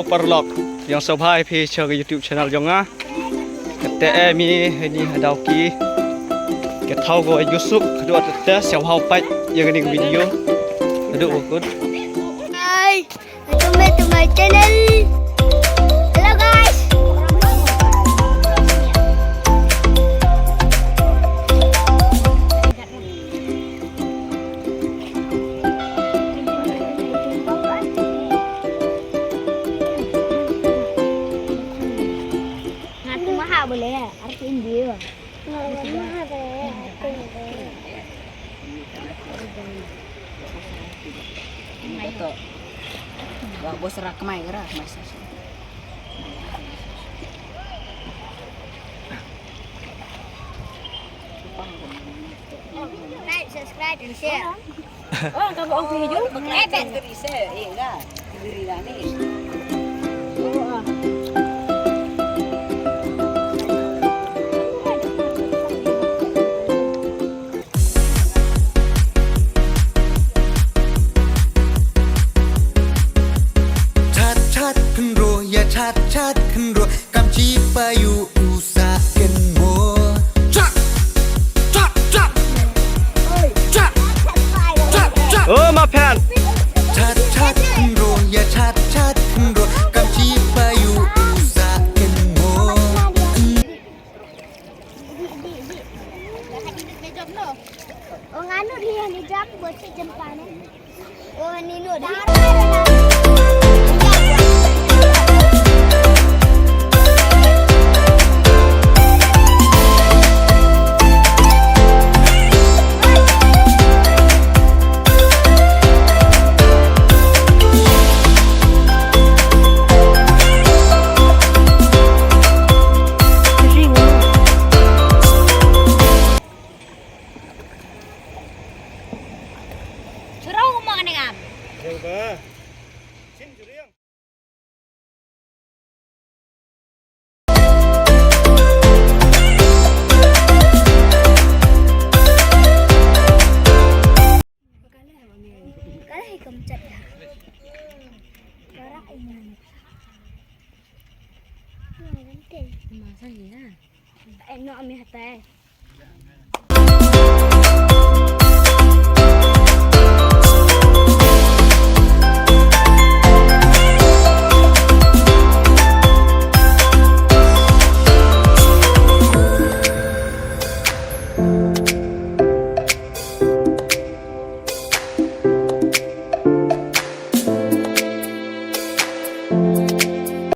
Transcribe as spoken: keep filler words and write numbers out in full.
Paralok, ïa sngewbha ïa phi sha ka YouTube channel jong nga. Kata eh mi hini hadau ki. Ka thaw ko Yusuf, haduh kata sngewbha peit ïa kane ka video. Haduh bakut. Hi, welcome back to my channel. Hello guys. Nga tu maha boleh ya, arti India. Nga tu maha boleh ya, arti India. Betul. Wah, bos rak mai, rak mai. Like, subscribe and share. Oh, ka ba ong pi ju. Eh, bet geri se, eh, ga. Geri ga ni. Chat chat khynro, ïa chat chat khynro. Kam chi pa yu u sa kynmo. Chak! Chak! Chak! Chak! Chak! Chak! Oh, ma phan. Chat chat khynro, ïa chat chat khynro. Kam chi pa yu u sa kynmo. Di, di, di. Dah hadit ni jam no. Oh, nganu dia ni jam, bocah jam panen. Oh, ni no dah. Churau mo kane ngam. Jeng ba. Chin juriang. Kala hi kam chat dah. Barak ini. Masa ni ya? Eh, no, ami hatai.